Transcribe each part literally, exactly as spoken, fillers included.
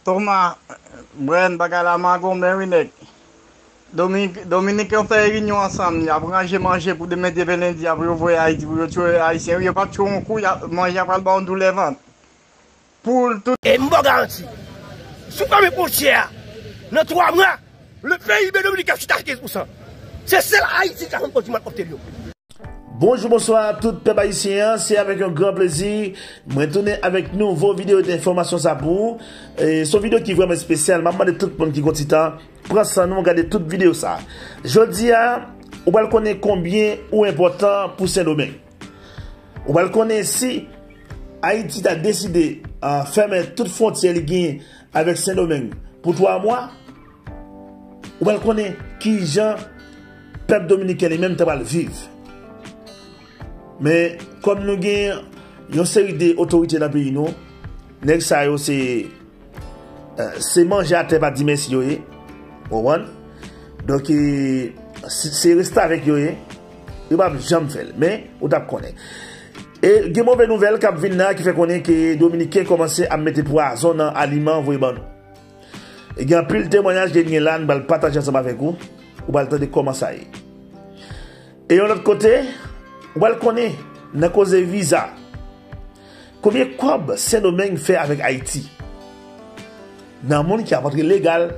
Toma, Brèn, bagay la magonmen wi nèg. Dominik, Dominiken fè reyinyon ansanm, y ap ranje manje pou demen demen lendi a pou yo voye Ayiti pou yo tchwe Ayisyen wi, yo p ap tchwe yon kou, y ap, manje a pral ba w doulè vant. Poul tout. E m ba w garanti, si w fèmen fwontyè a, nan twa mwa, le P I B dominiken ap chita kenz pousan. Se sèl Ayiti ki ka fè m kontinye ap ofte l yo. Bonjou, bonswa tout pèp ayisyen an. Se avèk yon gran plezi mwen tounen avèk nouvo videyo de enfòmasyon sa pou ou. E se yon videyo ki vrèman espesyal. M ap mande tout moun ki gon ti tan, pran san nou, gade tout videyo sa. Jodi a, ou pral konnen konbyen ou enpòtan pou Sendomeng. Ou pral konnen si Ayiti ta deside, ah, fèmen tout fwontyè li genyen avèk Sendomeng pou twa mwa, ou pral konnen kijan pèp dominiken li menm ta pral viv. Men, kòm nou gen yon seri de otorite nan peyi nou, nèg sa yo se, eh, se manje atè pa di mèsi yo ye. Ou konprann? Donk, eh, se, se restavèk yo ye. Yo p ap janm fè l. Men, ou t ap konnen. E gen move nouvèl k ap vin la ki fè konnen ke Dominiken kòmanse ap mete pwazon nan aliman voye ban nou. E gen anpil temwayaj gen, gen la, nou pral pataje ansanm avèk ou. Ou pral tande kòman sa ye. E yon lòt kote, ou pral konnen nan koze viza. Konbyen kòb Sendomeng fè avèk Ayiti? Nan moun ki ap antre legal,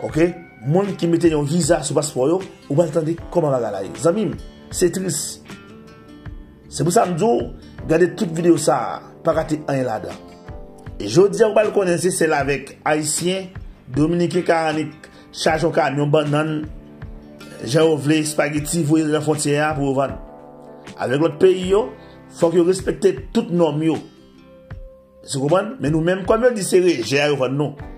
oke? Moun ki mete yon viza sou paspò yo, ou pral tande kòman bagay la ye. Zanmi m, se tris. Se pou sa m di w, gade tout videyo sa a, pa rate anyen ladan. E jodi a, ou pral konnen se sèl avèk Ayisyen, Dominiken ka annik chaje yon kamyon bannann, jan yo vle, espageti, voye nan fwontyè a pou yo vann. Avèk lòt peyi yo, fòk yo respekte tout nòm yo. Ou konprann? Men nou menm, kòm yo di se rejè a yo vann nou.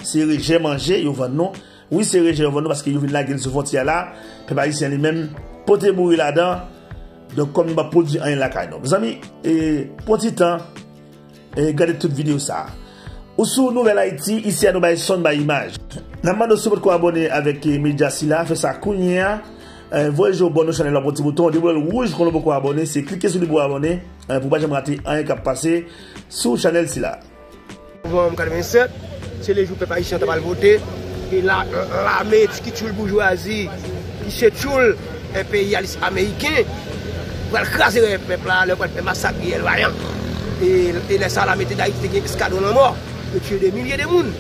Se rejè manje yo vann nou. Wi, se rejè yo vann nou paske yo vin lage l sou fwontyè la. Pèp ayisyen li menm pote mouri ladan. Donk, kòm nou p ap pwodui anyen lakay nou. Mezanmi, e, pran ti tan, e, gade tout videyo sa a. Ou sou Nouvèl Ayiti, isi a nou bay son, bay imaj. N ap mande w si w potko abòne avèk, e, medya sila, fè sa kounye a. Eh, voye je w bò nou chanèl la, yon ti bouton, depi w wè l wouj, konnen w poko abòne, se klike sou li pou w abòne, eh, pou w pa janm rate anyen k ap pase sou chanèl sila. Novanm katrevennsèt, se le jou pèp ayisyen an ta pral vote, e la, lame ki tchoul boujwazi, ki se tchoul enperiyalis ameriken, pral kraze rèv pèp la, lè yo pral fè masak Riyèl Vayan. E, e lè sa a, lame te Dayiti te gen eskadwon lanmò, yo tiye de milye de moun.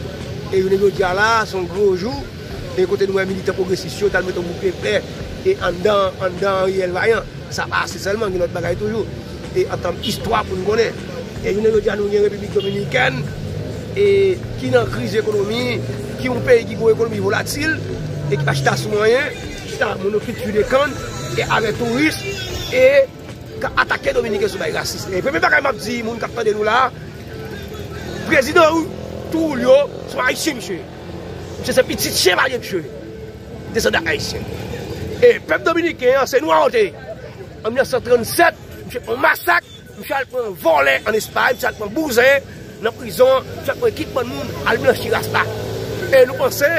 E jounen jodi a la, se yon gwo jou, e kote nou wè militan pwogresis yo t al mete yon bouk eklè e anndan, anndan Riyèl Vayan. Sa pa ase sèlman, gen lòt bagay toujou. E an tèm istwa pou n konnen. E jounen jodi a, nou gen Repiblik Dominikèn, e ki nan kriz ekonomi, ki yon peyi ki gen yon ekonomi volatil, e ki pa chita sou anyen, chita monokilti de kann, e avè touris, e k ap atake Dominiken sou bagay rasis. E premye bagay m ap di moun k ap tande nou la, prezidan Trujillo se yon Ayisyen, misye. Misye se pitit chevalier, misye. Desandan ayisyen. E pèp dominiken an, se nwa yo te ye. An mil nèf san trannsèt, misye fè yon masak, misye al pran vòlè ann Espay, misye al pran bouzen nan prizon, misye al pran ekipman moun, al blanchi ras la. E nou panse,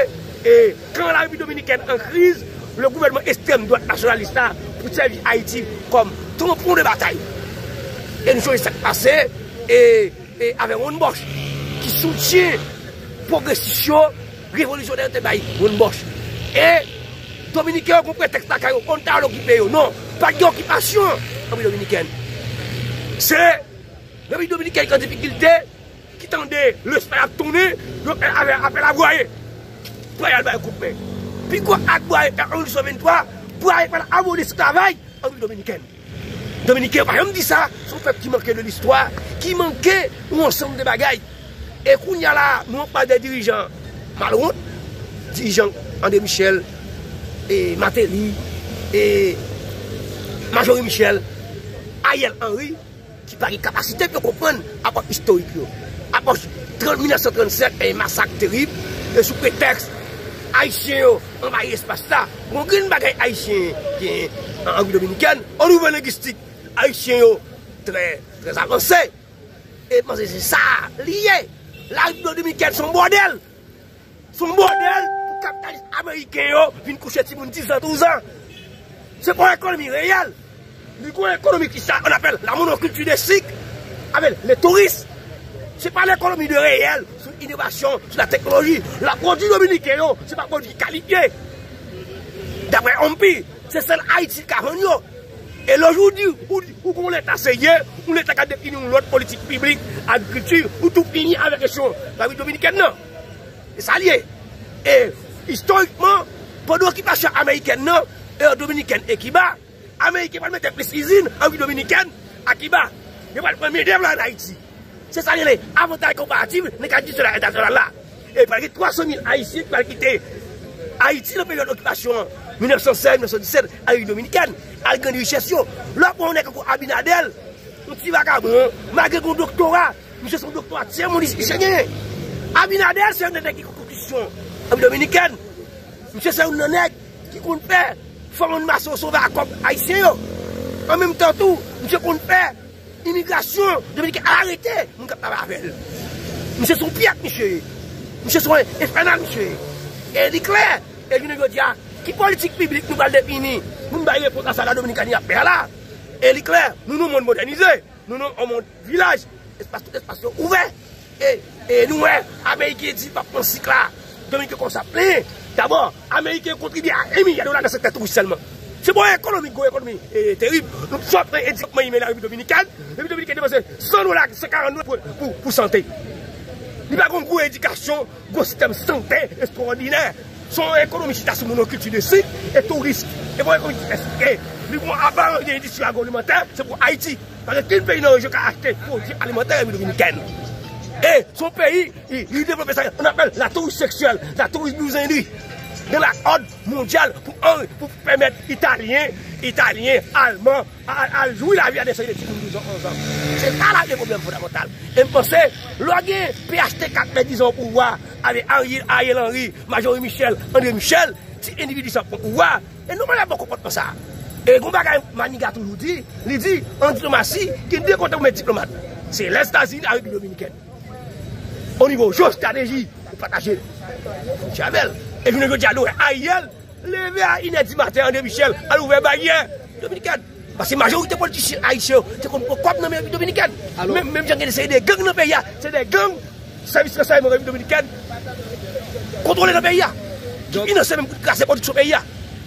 e kan Larepiblik Dominikèn an kriz, le gouvènman ekstrèm dwat nasyonalis la pou sèvi Ayiti kòm twonpon de batay. E nou sonje sa k pase, e e avè Ronn Bòch, ki soutyen pwogresis yo, revolisyonè yo te bay Ronn Bòch. E Dominiken yo gon pretèks lakay yo, konn ta al okipe yo. Non, pa t gen okipasyon Repiblik Dominikèn. Se Repiblik Dominikèn ki an difikilte, ki tande lespay ap tounen, yo fè avè apèl a Bwaye. Bwaye al bay kout men. Pi gwo ak Bwaye fè an mil uit san venntwa, Bwaye pral aboli esklavay an Repiblik Dominikèn. Dominiken yo pa janm di sa, se yon pèp ki manke de listwa, ki manke yon ansanm de bagay. E kounye a la, nou anba de dirijan malwont, dirijan André Michel, e Martelly, e Majorie Michel, Ariel Henry, ki pa gen kapasite pou yo konprann apòch istorik yo. Apòch trant, mil nèf san trannsèt, e masak terib, e sou pretèks Ayisyen yo anvayi espas la. Gon grenn bagay Ayisyen genyen an Repiblik Dominikèn, o nivo lengistik, Ayisyen yo trè, trè avanse. E panse se sa li ye. Larepiblik Dominikèn se yon bòdèl. Se yon bòdèl pou kapitalis ameriken yo vin kouche timoun diz an, douz an. Se pa yon ekonomi reyèl. Li gon ekonomi ki sa on apèl la monokilti de sik, avè le touris. Se pa lekonomi de reyèl, sou inovasyon, sou la teknoloji. La pwodui dominiken yo, se pa pwodui kalite. Daprè Ompi, se sèl Ayiti ki ka vann yo. E lè w di, ou, ou gon leta serye, yon leta k ap defini yon lòt politik piblik, agrikilti, ou tou fini avèk kesyon Repiblik Dominikèn nan. E sa l ye. E istorikman, pandan okipasyon amerikèn nan, e Dominikèn e Kiba, Ameriken pral mete plis izin an Repiblik Dominikèn a Kiba. Yo pral pran mendèv la ann Ayiti. Se sa ki rele avantaj konparatif nèg ka di sou la entènasyonal la. E pral gen twa san mil Ayisyen ki pral kite Ayiti nan peryòd okipasyon an, mil nèf san sèz, mil nèf san disèt, a Repiblik Dominikèn, al grann richès yo. Lè w pran yon nèg tankou Abinader, yon ti vagabon, malgre gen yon doktora, misye se yon doktora tièmonnis misye genyen. Abinader se yon nèg ki konstitwisyon Repiblik Dominikèn. Misye se youn nan nèg ki konn fè fanm annmasyon sove ak kòb ayisyen yo. An menm tan tou, misye konn fè imigrasyon dominiken al arete moun k ap travay avè l. Misye se yon pyèt misye ye. Misye se yon enfènal misye ye. E li klè, e jounen jodi a, ki politik piblik nou pral defini pou n bay repons a sa la Dominikani ap fè a la? E li klè, nou nan yon mond modènize. Nou nan yon mond vilaj, espas, tout espas yo ouvè. E, e nou wè, Ameriken di p ap pran sik la. Dominiken kòmanse ap plenyen. Dabò, Ameriken kontribye a en milya dola nan sektè touris sèlman. Se bon ekonomi, gwo ekonomi, e, terib. Nou sot pran endikman imen la Repiblik Dominikèn. Repiblik Dominikèn depanse san dola, san karant dola pou, pou, pou sante. Li pa gen gwo edikasyon, gwo sistèm sante estwòdinè. Se yon ekonomi chita sou monokilti de sik e touris. E bon ekonomi ki fè sik. E li gon abaran de endistri agroalimantè, se pou Ayiti. Pa gen kenn peyi nan rejyon ka achte pwodui alimantè Repiblik Dominikèn. E se yon peyi, li, li devlope sa, on apèl la touris seksyèl, la touris bouzendri. Gen la òd mondyal pou, pou pèmèt Italyen, Italyen, Alman, al, al jwi lavi a de seri de timoun douz an, onz an. Se sa la ki pwoblèm fondamantal. E m panse, lè w gen P H T K k ap pèdi zan pouvwa avèk Ariel, Ariel Henry, Marjorie Michel, André Michel, ti endividi sa pran pouvwa, e nou pa la bon konpòtman sa. E gon bagay Maniga toujou di, li di, an diplomasi, gen de kote pou met diplomat. Se Lèzetazini ak Repiblik Dominikèn. O nivo jeostrateji, ou pataje fwontyè avè l. E jounen jodi a, nou wè Ariel leve a inè di maten, André Michel al ouvè baryè dominikèn. Paske majorite politisyen ayisyen yo te konn pran kòb nan men Repiblik Dominikèn. Menm, menm jan gen de seri de gang nan peyi a, se de gang sèvis ransèyman Repiblik Dominikèn kontwole nan peyi a. Ki finanse menm pou krase pwodiksyon peyi a.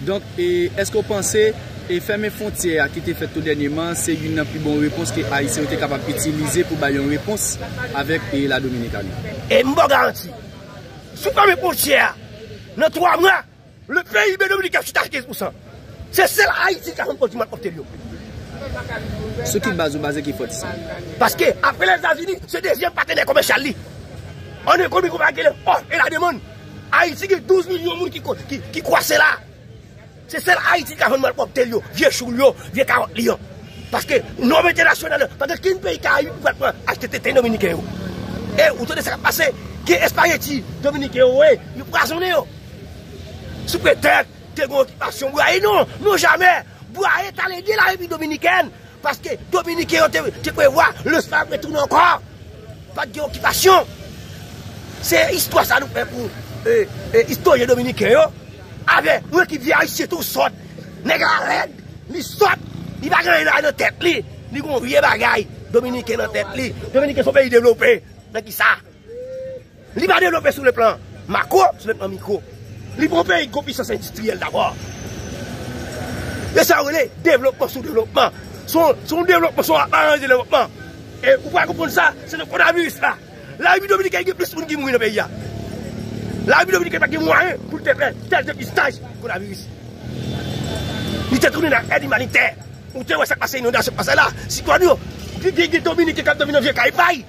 Donk, e, èske w panse, e, fèmen fwontyè a ki te fèt tou dènyèman, se youn nan pi bon repons ke Ayisyen yo te kapab itilize pou bay yon repons avèk, e, la Dominikani? E m ba w garanti, si w fèmen fwontyè a, nan twa mwa, le P I B dominiken ap chita a kenz pousan. Se sèl Ayiti ki ka vann pwodui malpwòpte l yo. Sou ki baz ou baze ki fòt sa? Paske, apre Lèzetazini, se dezyèm patnè komèsyal li. An ekonomi konpayi gen òf e la demann. Ayiti gen douz milyon moun ki, ki, ki kwase la. Se sèl Ayiti ki ka vann malpwòpte l yo, vye chou l yo, vye kawòt li yo. Paske nòm entènasyonal yo, pa gen kenn peyi Karayib ki pral pran achte tenten dominiken yo. E ou tande sa k ap pase, gen espageti dominiken yo, wi, yo pwazonnen yo. Sou pretèks te gen okipasyon, bwaye non, non jamè. Bwaye t al ede la Repiblik Dominikèn. Paske Dominiken yo te, te prevwa lesklav retounen ankò. Pa t gen okipasyon. Se istwa sa nou fè pou, e, e, istoryen dominiken yo. Avè yon ekip vye ayisyen tou sòt. Nèg la lèd, li sòt, li pa gen anyen nan tèt li. Li gon vye bagay dominiken nan tèt li. Dominiken se yon peyi devlope. Nan kisa? Li pa devlope sou le plan makwo, sou le plan mikwo. Li pa yon peyi ki gon pisans endistriyèl dabò. E sa yo rele devlopman sou devlopman. Se yon, se yon devlopman, se yon aparans de devlopman. E ou pral konprann sa, se nan kowonaviris la. La Repiblik Dominikèn gen plis moun ki mouri nan peyi a. La Repiblik Dominikèn pa gen mwayen pou l te fè tès depistaj kowonaviris. Li te tounen nan èd imanitè. Ou te wè sa k pase inondasyon k pase la. Siklòn yo. Gen, gen, gen Dominiken k ap dòmi nan vye kay pay.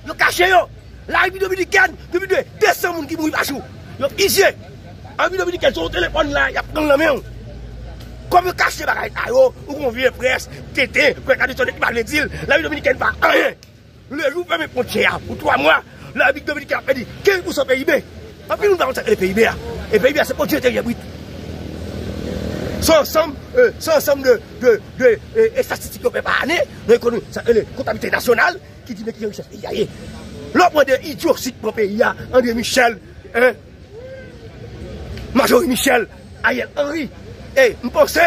Yo kache yo. La Repiblik Dominikèn, gen plis de de san moun ki mouri pa jou. Yo fizye. An Repiblik Dominikèn, se yon telefòn la, y ap pran l nan men w. Kòm yo kache bagay sa yo, ou gon vye près, tenten, près tradisyonèl ki pa vle di l, la Repiblik Dominikèn pa anyen. Lejou fèmen fwontyè a pou twa mwa, la Repiblik Dominikèn ap pèdi kenz pousan P I B. Anpil moun pa konn sa k rele P I B a. E P I B a se pwodui enteryè brit. Se yon ansanm, e, se yon ansanm de, de, de, e, estatistik yo fè pa ane, nan ekonomi, sa k rele kontablite nasyonal, ki di men kijan richès peyi a ye. Lè w pran de idyo sik pran peyi a, André Michel, en, Marjorie Michel, Ariel Henry. E m panse,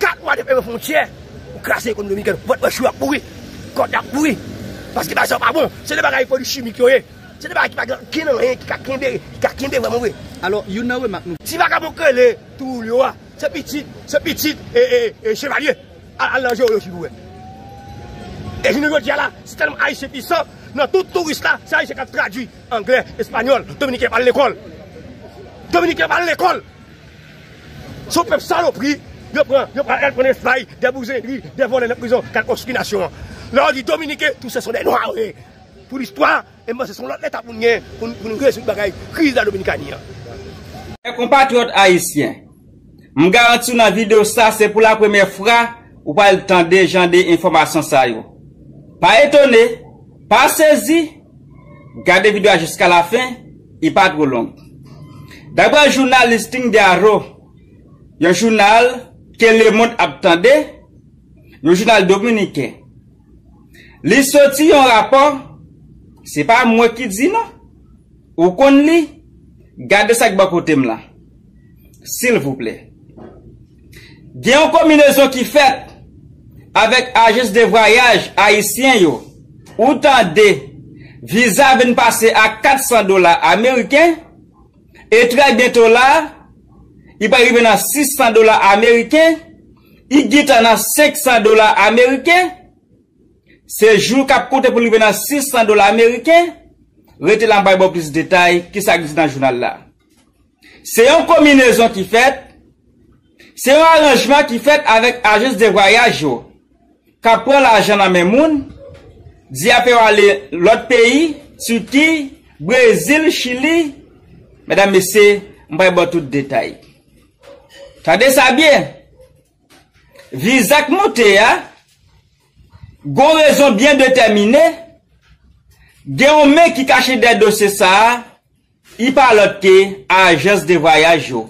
kat mwa de fèmen fwontyè, ou kraze ekonomi dominiken, ou pa t wè chou ap pouri, kòd ap pouri. Paske bagay sa yo pa bon. Se de bagay pwodui chimik yo ye. Se de bagay ki pa gen anyen ki ka kenbe, ki ka kenbe vrèman vre. Alò, youn nan remak nou. Ti vakabon k rele Trujillo a, se pitit, se pitit e, e, e Chevalier. Al, al nan jeoloji pou wè. E jounen jodi a la, se tèlman Ayisyen pwisan, nan tout touris la, se Ayisyen k ap tradui anglè, espanyòl, dominiken pa al lekòl. Dominiken pa al lekòl. Se yon pèp salopri, yo pran, yo pran, al pran espay, de bouzendri, de vòlè nan prizon, k al konstwi nasyon an. Lè yo di Dominiken, tout se son de nwa, wi. Pou listwa, e mwen se son lòt leta pou n gen, pou n, pou n rezoud bagay kriz la Dominikani an. Chè konpatriyòt ayisyen, m garanti w nan videyo sa, se pou lapremyè fwa ou pral tande jan de enfòmasyon sa yo. Pa etone, pa sezi, gade videyo a jiska lafen, li pa twò long. Daprè jounal Listín Diario, yon jounal ke lemonn ap tande, yon jounal dominiken, li soti yon rapò, se pa mwen ki di non. Ou konn li? Gade sa k bò kote m la. Silvouplè. Gen yon konbinezon ki fèt avèk ajans de vwayaj ayisyen yo. Ou tande, viza vin pase a kat san dola ameriken, e trè byento la, li pral rive nan sis san dola ameriken, li gentan nan senk san dola ameriken. Se jou k ap konte pou l rive nan sis san dola ameriken. Rete la, m pral ba w plis detay, kisa k di nan jounal la. Se yon konbinezon ki fèt, se yon aranjman ki fèt avèk ajans de vwayaj yo, k ap pran lajan nan men moun, di y ap fè yo ale lòt peyi, Tiki, Brezil, Chili. Medam, mesye, m pral ba w tout detay. Tande sa byen. Viza k monte a, gon rezon byen detèmine, gen yon men ki kache dèyè dosye sa a, li pa lòt ke ajans de vwayaj yo.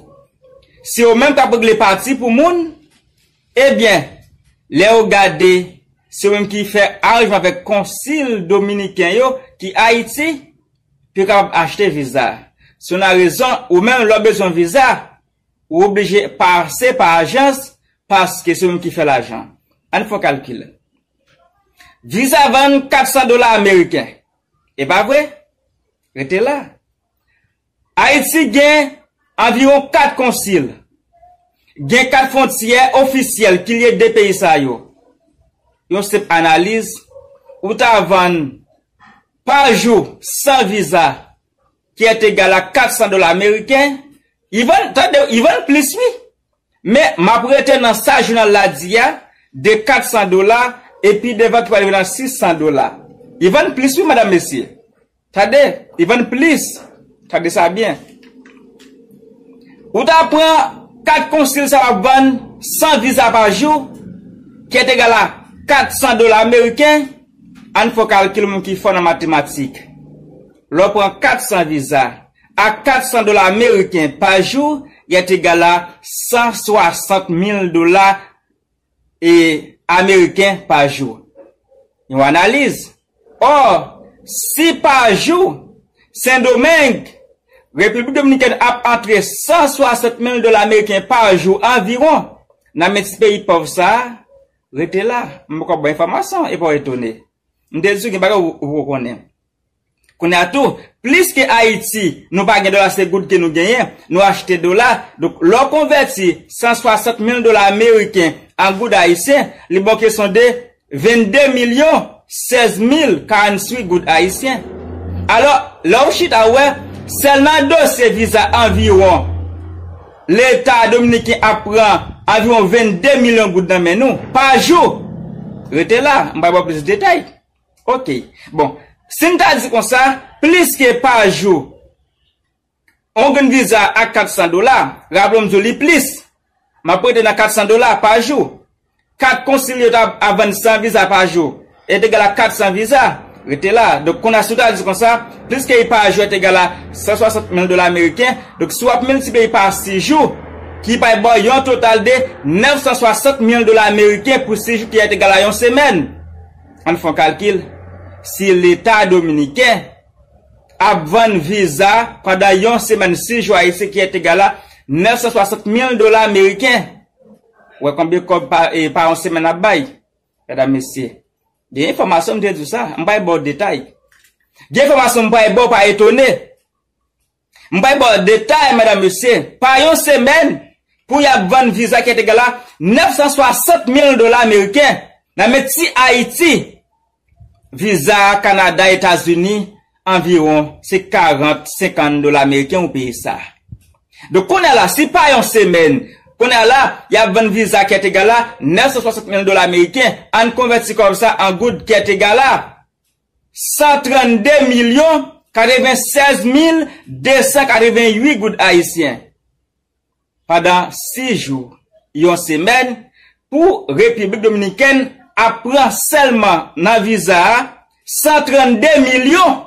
Se yo menm k ap regle pati pou moun, ebyen, lè yo gade, se yo menm ki fè aranjman avèk konsil dominiken yo ki Ayiti, pou yo kapab achte viza. Se yon rezon, ou menm lè w bezwen viza, ou oblije pase pa ajans, paske se yo menm ki fè lajan. Ann fè yon kalkil. Viza vann kat san dola ameriken. E pa vre? Rete la. Ayiti gen anviwon kat konsil. Gen kat fwontyè ofisyèl ki lye de peyi sa yo. Yon senp analiz, ou ta vann pa jou san viza, ki est égal à kat san dola ameriken, li vann, tande, li vann plis, wi. Men, m ap rete nan sa jounal la di a, de kat san dola, epi devan ki pral rive nan sis san dola. Li vann plis, wi, medam, mesye. Tande, li vann plis. Tande sa byen. Ou ta pran kat konsil sa w ap vann san viza pa jou, ki est égal à kat san dola ameriken, ann fè yon kalkil moun ki fò nan matematik. Lè w pran kat san viza a kat san dola ameriken pa jou, li est égal à san swasant mil dola e ameriken pa jou. Yon analiz. Ò, si pa jou, Sendomeng, Repiblik Dominikèn ap antre san swasant mil dola ameriken pa jou anviwon nan men ti peyi pòv sa a, rete la, m poko ba w enfòmasyon, e pa w etone. M te di w gen bagay ou, ou poko konnen. Kounye a tou, plis ke Ayiti, nou pa gen dola, se goud ke nou genyen, nou achte dola. Donk, lè w konvèti san swasant mil dola ameriken an goud ayisyen, li ba w kesyon de vennde milyon sèz mil karanntuit goud ayisyen. Alò, lè w chita w wè, sèl nan dosye viza anviwon, Leta dominiken ap pran anviwon vennde milyon goud nan men nou, pa jou. Rete la, m pral ba w plis detay. Ok. Bon, si n ta di konsa, plis ke pa jou, yon grenn viza a kat san dola, raple w m di w li plis. M ap rete nan kat san dola pa jou. Kat konsil yo ta ap vann san viza pa jou, est égal à kat san viza. Rete la. Donk, kounye a, si w ta di konsa, plis ke li pa jou est égal à san swasant mil dola ameriken, donk, si w ap miltipliye pa sis jou, ki pral ba w yon total de nèf san swasant mil dola ameriken pou sis jou, ki est égal à yon semèn. Ann fè yon kalkil. Si Leta dominiken ap vann viza pandan yon semèn, sis jou ayisyen, ki est égal à nèf san swasant mil dola ameriken. Ou wè konbyen kòb pa, e, pa yon semèn ap bay, medam, mesye. Gen enfòmasyon m te di w sa, m pa ba w detay. Gen enfòmasyon m pa ba w, pa etone. M pa ba w detay, medam, mesye. Pa yon semèn, pou y ap vann viza Kèt Egal la, nèf san swasant mil dola ameriken, nan men ti Ayiti. Viza Kanada, Etazini, anviwon, se karant, senkant dola ameriken ou peye sa. Donk, kounye a la, si pa yon semèn, kounye a la, y ap vann viza Kèt Egal la, nèf san swasant mil dola ameriken, ann konvèti kòb sa an goud Kèt Egal la, san trannde milyon katrevennsèz mil de san katreventuit goud ayisyen. Pandan sis jou, yon semèn, pou Repiblik Dominikèn ap pran sèlman nan viza a san trannde milyon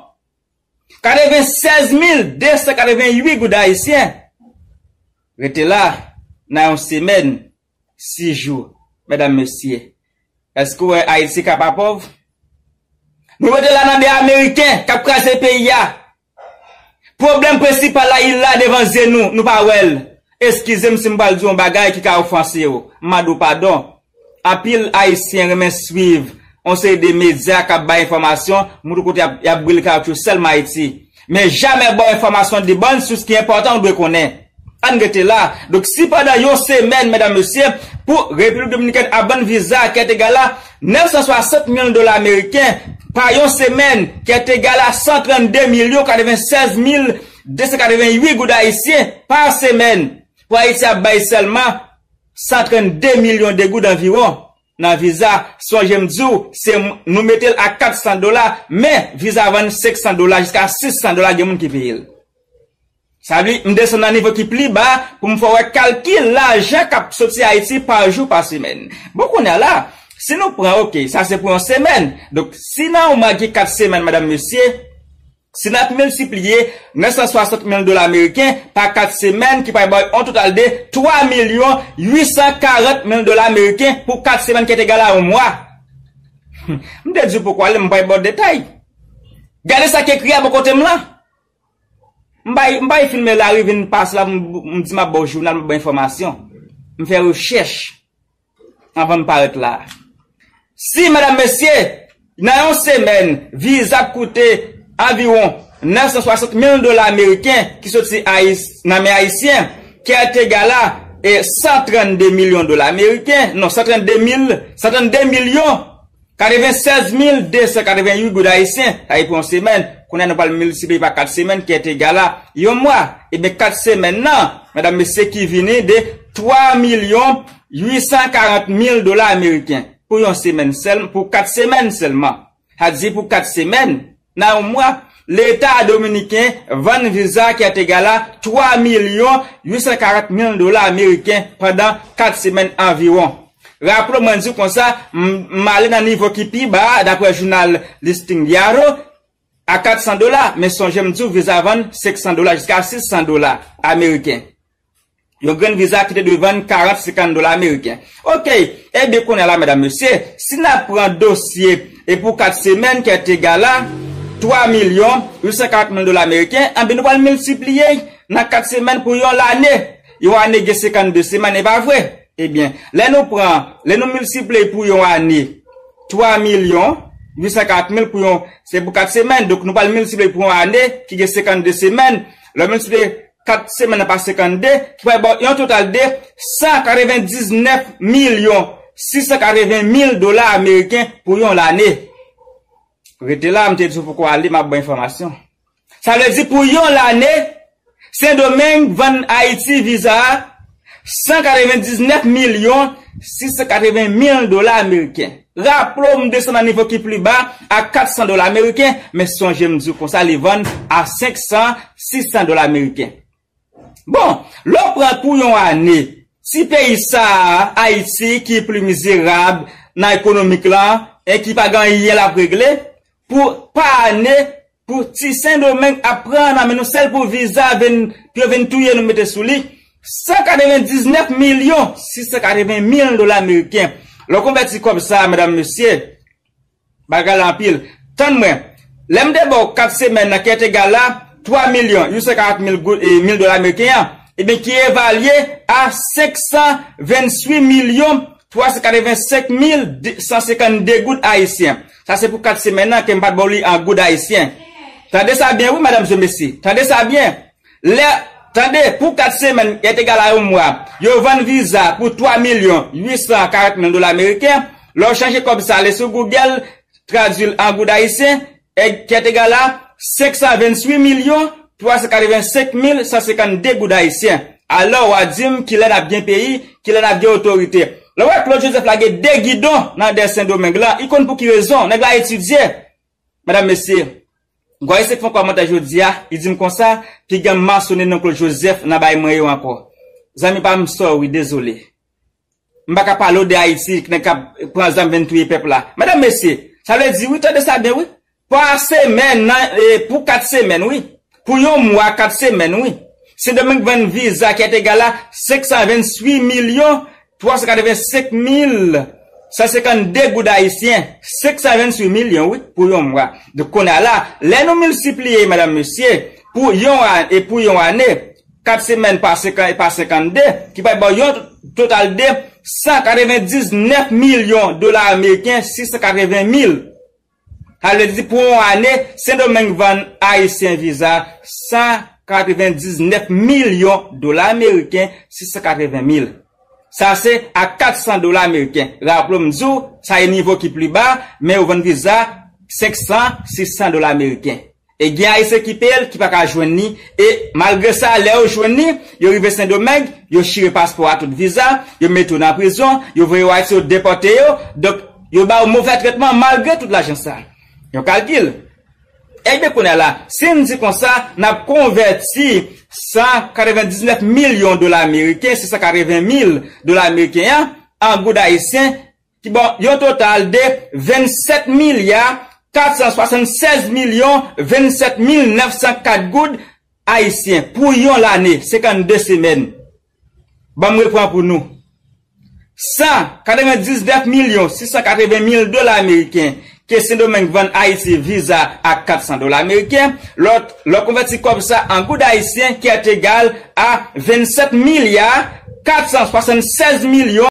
katrevennsèz mil de san katreventuit goud ayisyen. Rete la, nan yon semèn, sis jou, medam, mesye. Èske w wè Ayiti ka pa pòv? Nou rete la nan men ameriken k ap kraze peyi a. Pwoblèm prensipal la, li la devan zye nou, nou pa wè l. Eskize m si m pral di yon bagay ki ka ofanse w. M mande w padon. Anpil Ayisyen renmen swiv yon seri de medya k ap bay enfòmasyon, moun tout kote y ap, y ap brile kawotchou sèlman Ayiti. Men jamè ba w enfòmasyon de bòn sous ki enpòtan ou dwe konnen. Ann rete la. Donk, si pandan yon semèn, medam, mesye, pou Repiblik Dominikèn ap vann viza Kèt Egal la, nèf san swasant mil dola ameriken, pa yon semèn, Kèt Egal la san trannde milyon katrevennsèz mil de san katreventuit goud ayisyen pa semèn. Pou Ayiti ap bay sèlman san trannde milyon de goud anviwon nan viza. Sonje m di w, se m-, nou mete l a kat san dola, men viza vann senk san dola jiska sis san dola, gen moun ki peye l. Sa vle di, m desann nan nivo ki pli ba pou m fè w wè kalkil lajan k ap soti Ayiti pa jou, pa semèn. Bon, kounye a la, si nou pran, oke, sa se pou yon semèn. Donk, si nan yon mwa gen kat semèn, medam, mesye, si n ap miltipliye nèf san swasant mil dola ameriken pa kat semèn, ki pral ba w yon total de twa milyon uit san karant mil dola ameriken pou kat semèn, ki te egal a yon mwa. M te di w poko ale, m pral ba w detay. Gade sa ki ekri a bò kote m lan. M bay, m bay filme lari vin pase la, m, m di m ap ba w jounal, m ap ba w enfòmasyon. M fè rechèch anvan m parèt la. Si, medam, mesye, nan yon semèn, viza ap koute anviwon nèf san swasant mil dola ameriken ki soti Ayis-, nan men Ayisyen, ki te egal a, e, san trannde milyon dola ameriken, non, san trannde mil, san trannde milyon katrevennsèz mil de san katreventuit goud ayisyen, sa e pou yon semèn. Kounye a nou pral miltipliye pa kat semèn, ki te egal a yon mwa. Ebyen, kat semèn nan, medam, mesye, ki vini de twa milyon uit san karant mil dola ameriken pou yon semèn sèl, pou kat semèn sèlman. Sa di pou kat semèn, nan yon mwa, Leta dominiken vann viza ki te egal a twa milyon uit san karant mil dola ameriken pandan kat semèn anviwon. Raple w, mwen di w konsa, m, m ale nan nivo ki pi ba a, daprè jounal Listín Diario, a kat san dola, men sonje m di w viza vann senk san dola jiska sis san dola ameriken. Yon grenn viza ki te dwe vann karant, senkant dola ameriken. Oke, ebyen kounye a la, medam, mesye, si n ap pran dosye e pou kat semèn, ki te egal a twa milyon uit san karant mil dola ameriken, anben nou pral miltipliye nan kat semèn pou yon lane. Yon ane gen senkannde semèn, e pa vre? Ebyen, lè nou pran, lè nou miltipliye pou yon ane, twa milyon uit san karant mil pou yon, se pou kat semèn. Donk, nou pral miltipliye pou yon ane ki gen senkannde semèn. Lè w miltipliye kat semèn nan pa senkannde, ki pral ba w yon total de san katrevendiznèf milyon sis san katreven mil dola ameriken pou yon lane. Rete la, m te di w poko ale, m ap ba w enfòmasyon. Sa vle di pou yon lane, Sendomeng vann Ayiti viza a san katrevendiznèf milyon sis san katreven mil dola ameriken. Raple w, m desann nan nivo ki pli ba a kat san dola ameriken, men sonje m di w konsa, li vann a senk san, sis san dola ameriken. Bon, lè w pran pou yon ane, ti peyi sa a, Ayiti, ki pli mizerab nan ekonomik lan, e ki pa gen anyen l ap regle, pou pa ane, pou ti Sendomeng ap pran nan men nou sèl pou viza vin, pou yo vin touye nou mete sou li, san katrevendiznèf milyon sis san katreven mil dola ameriken. Lè w konvèti kòb sa a, medam, mesye, bagay la anpil. Tann mwen, lè m te ba w kat semèn nan ki te egal a twa milyon uit san karant mil goud, e, mil dola ameriken an, ebyen ki evalye a senk san venntuit milyon twa san katrevensenk mil san senkannde goud ayisyen. Sa se pou kat semèn nan ke m pa t ba w li an goud ayisyen. Tande sa byen wi, madanm e mesye. Tande sa byen. Lè, tande, pou kat semèn, ki egal a yon mwa, yo vann viza pou twa milyon uit san karant mil dola ameriken. Lè w chanje kòb sa, ale sou Google, tradui l an goud ayisyen, e ki egal a senk san venntuit milyon twa san katrevensenk mil san senkannde goud ayisyen. Alò, w a di m kilè n ap gen peyi, kilè n ap gen otorite. Lè w wè Claude Joseph lage de gidon nan dèyè Sendomeng lan, li konn pou ki rezon, nèg la etidye. Madanm, mesye, m kwè se k fè yon kòmantè jodi a, li di m konsa, piga m masonnen non Claude Joseph nan bagay mwen yo ankò. Zanmi pa m, sorry, dezole. M pa ka pale w de Ayiti, nèg k ap pran zam vin touye pèp la. Madanm, mesye, sa vle di, wi, tande sa byen, wi. Pa semèn, nan, e, pou kat semèn, wi. Pou yon mwa, kat semèn, wi. Sendomeng vann viza ki egal a senk san venntuit milyon twa san katrevensenk mil san senkannde goud ayisyen. Senk san venntuit milyon, wi, pou yon mwa. Donk, kounye a la, lè nou miltipliye, madanm, mesye, pou yon an-, e pou yon ane, kat semèn pa senkan-, pa senkannde, ki pral ba w yon total de san katrevendiznèf milyon dola ameriken sis san katreven mil. Sa vle di, pou yon ane, Sendomeng vann ayisyen viza san katrevendiznèf milyon dola ameriken sis san katreven mil. Sa se a kat san dola ameriken. Raple w, m di w, sa e nivo ki pli ba, men yo vann viza senk san, sis san dola ameriken. E gen ayisyen ki peye l, ki pa ka jwenn li. E malgre sa, lè yo jwenn li, yo rive Sendomeng, yo chire paspò a, tout viza, yo mete yo nan prizon, yo voye yo Ayiti, yo depòte yo. Donk, yo ba yo movè tretman malgre tout lajan sa. Yon kalkil. Ebyen, kounye a la, si n di konsa, n ap konvèti san katrevendiznèf milyon dola ameriken, sis san katreven mil dola ameriken an, an goud ayisyen, ki ba w yon total de vennsèt milya kat san swasannsèz milyon vennsèt mil nèf san kat goud ayisyen pou yon lane, senkannde semèn. Ban m repran pou nou. San katrevendiznèf milyon sis san katreven mil dola ameriken ke Sendomeng vann Ayiti viza a kat san dola ameriken, lè w, lè w konvèti kòb sa an goud ayisyen ki egal a vennsèt milya kat san swasannsèz milyon